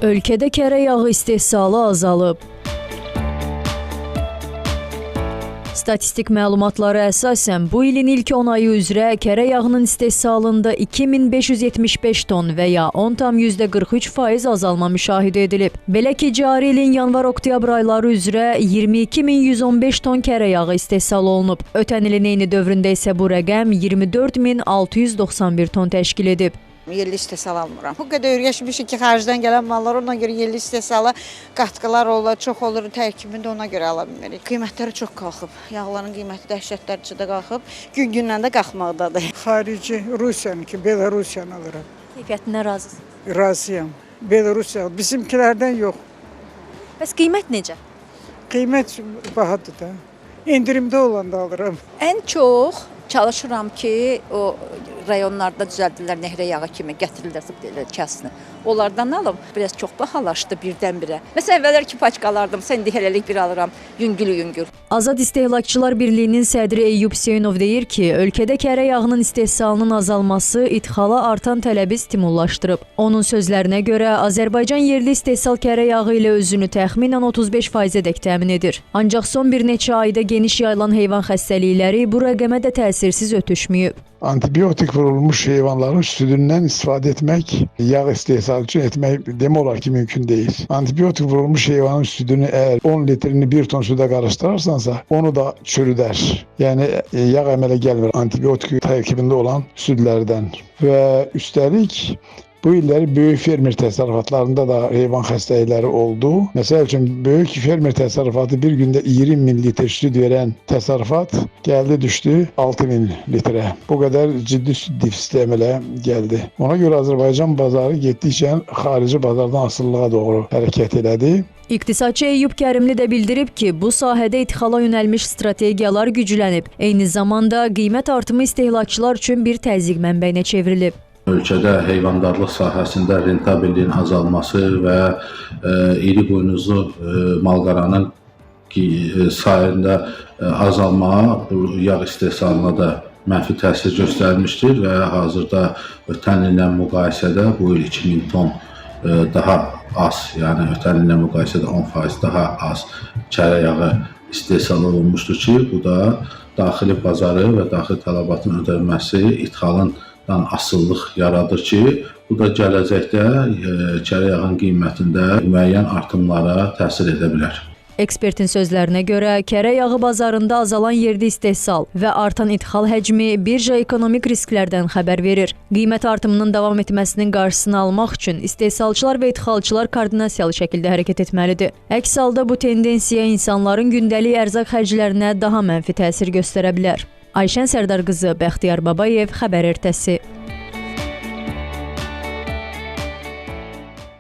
Ölkədə kərə yağı istehsalı azalıb. Statistik məlumatlara əsasən bu ilin ilk 10 ayı üzrə kərə yağının istehsalında 2575 ton və ya 10,43% azalma müşahidə edilib. Belə ki, cari ilin yanvar-oktyabr ayları üzrə 22115 ton kərə yağı istehsal olunub. Ötən ilin eyni dövründə isə bu rəqəm 24691 ton təşkil edib. Yerli istehsal almıram. Bu qədər öyrəşmişik ki, xaricdən gələn mallar, ona görə yerli istehsala qatqılar olur, çox olur, tərkibini də ona görə ala bilmirik. Qiymətləri çox qalxıb. Yağların qiyməti dəhşət dərəcədə qalxıb. Gün-gündən də qalxmaqdadır. Xarici, Rusiyanınki, Belarusiyanı alıram. Keyfiyyətindən razısınız? Razıyam. Belarusiya, bizimkilərdən yox. Bəs qiymət necə? Qiymət bahadır da. İndirimdə olanda alıram. Ən çox çalışıram ki, o rayonlarda düzəldirlər nehrə yağı kimi, gətirirlər belə kasını. Onlardan alım. Biraz çox bahalaşdı birdən-birə. Məsələn, əvvəllər 2 paçka alardım, indi hələlik bir alıram, yüngül-yüngül. Azad İstehlakçılar Birliyinin sədri Eyyub Hüseynov deyir ki, ölkədə kərə yağının istehsalının azalması idxala artan tələbi stimullaşdırıb. Onun sözlərinə görə, Azərbaycan yerli istehsal kərə yağı ilə özünü təxminən 35%-ədək təmin edir. Ancaq son bir neçə ayda geniş yayılan heyvan xəstəlikləri bu rəqəmə də təsirsiz ötüşməyib. Antibiyotik vurulmuş heyvanların südündən istifadə etmək, yağ istehsalı üçün etmək demək olar ki, mümkün deyil. Antibiyotik vurulmuş heyvanın südünü əgər 10 litrini 1 ton südə qarışdırarsansa, onu da çürüdər. Yəni yağ əmələ gəlmir antibiyotik tərkibində olan südlərdən. Və üstəlik bu illəri böyük fermer təsərrüfatlarında da heyvan xəstəlikləri oldu. Məsəl üçün, böyük fermer təsərrüfatı bir gündə 20 min litr süd verən təsərrüfat gəldi düşdü 6 min litrə. Bu qədər ciddi süd defisiti əmələ gəldi. Ona görə Azərbaycan bazarı getdikcə xarici bazardan asılılığa doğru hərəkət elədi. İqtisadçı Eyyub Kərimli də bildirib ki, bu sahədə idxala yönəlmiş strategiyalar güclənib. Eyni zamanda qiymət artımı istehlakçılar üçün bir təzyiq mənbəyinə çevrilib. Ölkədə heyvandarlıq sahəsində rentabelliyin azalması və iri buynuzlu malqaranın sayında azalma yağ istehsalına da mənfi təsir göstərmişdir və hazırda ötən illə müqayisədə bu il 2000 ton daha az, yəni ötən illə müqayisədə 10% daha az kərə yağı istehsal olunmuşdur ki, bu da daxili bazarı və daxili tələbatın ödənməsi idxalın asıllıq yaradır ki, bu da gələcəkdə kərə yağın qiymətində müəyyən artımlara təsir edə bilər. Ekspertin sözlərinə görə, kərə yağı bazarında azalan yerli istehsal və artan idxal həcmi birja ekonomik risklərdən xəbər verir. Qiymət artımının davam etməsinin qarşısını almaq üçün istehsalçılar və idxalçılar koordinasiyalı şəkildə hərəkət etməlidir. Əks halda bu tendensiya insanların gündəlik ərzaq xərclərinə daha mənfi təsir göstərə bilər. Ayşən Sərdarqızı, Bəxtiyar Babayev, Xəbər Ertəsi.